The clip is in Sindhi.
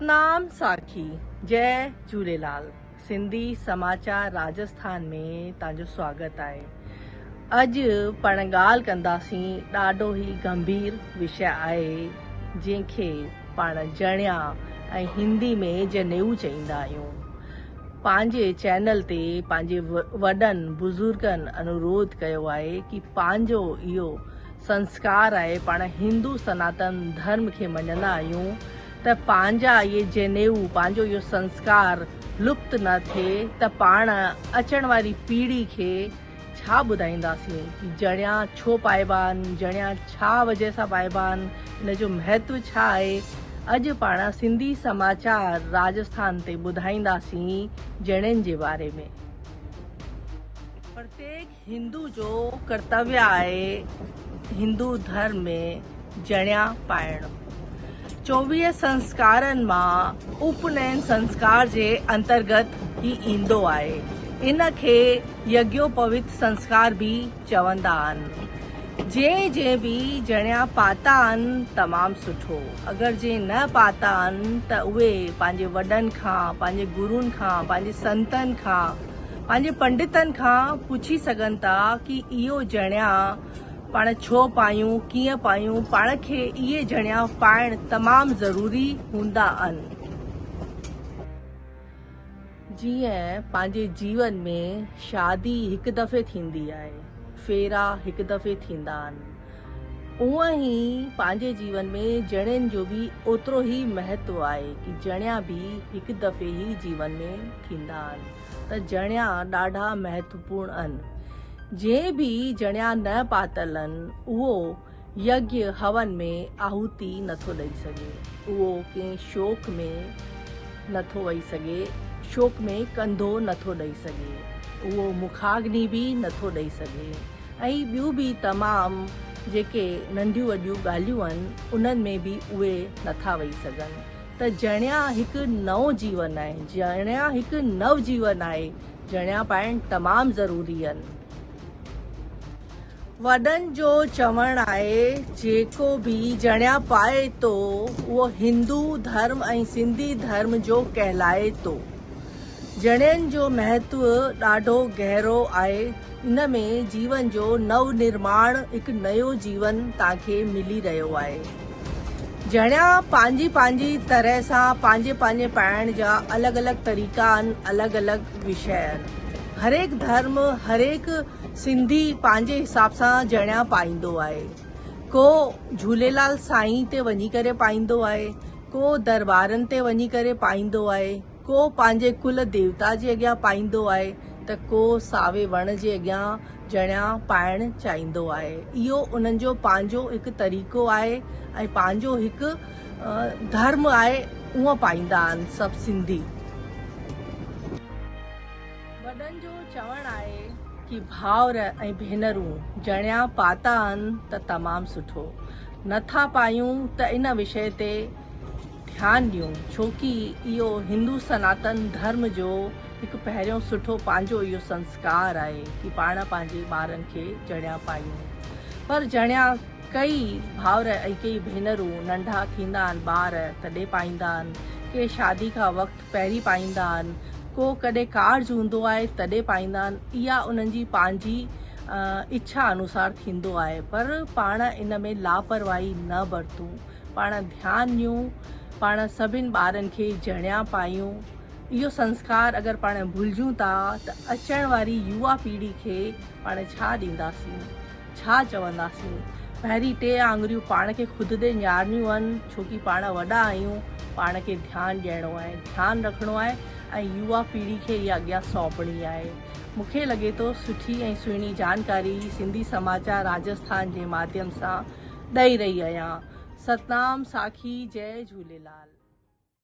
ستنام ساکي جئي جهوليلال سنڌي سماچار راجسٿان ۾ توهان جو سواگت آهي اڄ پاڻ ڳالهه ڪنداسين ڏاڍو ئي گنڀير وشيه آهي جنهن کي پاڻ جڻيا ۽ هندي ۾ جنيئو چئيندا آهيون پنهنجي چينل تي پنهنجي وڏن بزرگن انوروڌ ڪيو آهي ڪي پنهنجو اهو سنسڪار آهي پاڻ هندو سناتن ڌرم کي مڃندا آهيون ته پنهنجا اهي جنيئو پنهنجو اهو سنسڪار لپت نه ٿئي ته پاڻ اچڻ واري پيڙهي کي ڇا ٻڌائينداسين ڪي جڻيا ڇو پائبا آهن جڻيا ڇا وجه سان پائبا آهن ان جو مهتو ڇا آهي اڄ پاڻ سنڌي سماچار راجسٿان تي ٻڌائينداسين جڻين جي باري ۾. پرتيڪ هندو جو ڪرتويه آهي هندو ڌرم ۾ جڻيا پائڻ. 24 سنسڪارن مان اپنين سنسڪار جي انترگت هي ايندو آهي. ان کي يگيوپويت سنسڪار به چوندا آهن. جنهن جنهن به جڻيا پاتا آهن تمام سٺو. اگر جي نه پاتا آهن ته اهي پنهنجي وڏن کان، پنهنجي گرون کان، پنهنجي سنتن کان، پنهنجي پنڊتن کان پڇي سگهن ٿا ڪي اهو جڻيا پاڻ ڇو پايون ڪيئن پايون پاڻ کي اهي جڻيا پائڻ تمام ضروري هوندا آهن. جيئن پنهنجي جيون ۾ شادي هڪ دفعي ٿيندي آهي ڦيرا هڪ دفعي ٿيندا آهن اونئن ئي پنهنجي جيون ۾ جڻين جو به اوترو ئي مهتو آهي ڪي جڻيا به هڪ دفعي ئي جيون ۾ ٿيندا آهن. ته جڻيا ڏاڍا مهتوپورڻ آهن. جنهن به جڻيا نه پاتل آهن، اهو يگيه هون ۾ آهوتي نٿو ڏئي سگهي. اهو ڪنهن شوڪ ۾ نٿو وهي سگهي، شوڪ ۾ ڪنڌو نٿو ڏئي سگهي. اهو مکاگني به نٿو ڏئي سگهي ۽ ٻيون به تمام جيڪي ننڍيون وڏيون ڳالهيون آهن، انهن ۾ به اهي نٿا وهي سگهن. ته جڻيا هڪ نئون جيون آهي، جڻيا هڪ نو جيون آهي، جڻيا پائڻ تمام ضروري آهن. وڏن جو چوڻ آهي جيڪو به جڻيا پائي ٿو اهو هندو ڌرم ۽ سنڌي ڌرم جو ڪهلائي ٿو. جڻين جو مهتو ڏاڍو گهرو آهي، ان ۾ جيون جو نو نرماڻ هڪ نيو جيون توهان کي ملي رهيو آهي. جڻيا پنهنجي پنهنجي طرح سان پنهنجي پنهنجي پائڻ جا الڳ الڳ طريقا آهن، الڳ الڳ وشيه آهن. هرهڪ ڌرم هرهڪ سنڌي پنهنجي حساب سان جڻيا پائيندو آهي. ڪو جهوليلال سائين تي وڃي ڪري پائيندو آهي، ڪو درٻارن تي وڃي ڪري پائيندو آهي. ڪو پنهنجي ڪل ديوتا جي اڳيان پائيندو آهي ته ڪو ساوي وڻ جي اڳيان جڻيا پائڻ چاهيندو آهي. اهو انهن جو پنهنجو هڪ طريقو آهي ۽ پنهنجو هڪ ڌرم آهي اونء پائيندا آهن سڀ سنڌي. وڏن جو چوڻ آهي ڪي ڀائر ۽ ڀينرون جڻيا پاتا آهن ته تمام سٺو، نه ٿا پايون ته ان وشيه تي ڌيان ڏيون ڇو ڪي اهو هندو سناتن ڌرم جو هڪ پهريون سٺو پنهنجو اهو سنسڪار آهي ڪي پاڻ پنهنجي ٻارن کي جڻيا پايون پر جڻيا ڪئي ڀائر ۽ ڪئي ڀينرون ننڍا ٿيندا آهن ٻار تڏهن پائيندا آهن ڪي شادي کان وقت پهرين پائيندا آهن ڪو ڪڏهن ڪارج هوندو آهي تڏهن پائيندا آهن اها انهن جي پنهنجي اڇا انوسار ٿيندو آهي پر پاڻ ان ۾ لاپرواهي نه برتون پاڻ ڌيان ڏيون، پاڻ سڀن ٻارن کي جڻيا پايون، اهو سنسڪار اگر پاڻ ڀلجون ٿا ته اچڻ واري يووا پيڙهي کي پاڻ ڇا ڏينداسين، ڇا چونداسين، پهرين ٽي آڱريون پاڻ کي خود ڏي نهارڻيون آهن، ڇو ڪي پاڻ وڏا آهيون، پاڻ کي ڌيان ڏيڻو آهي، ڌيان رکڻو آهي ۽ يووا پيڙهي کي اها اڳيان سونپڻي آهي. مون کي لڳي ٿو سٺي ۽ سهڻي جانڪاري سنڌي سماچار راجسٿان جي ماڌيم سان ڏئي رهي آهيان. ستنام ساکي جئي جهوليلال.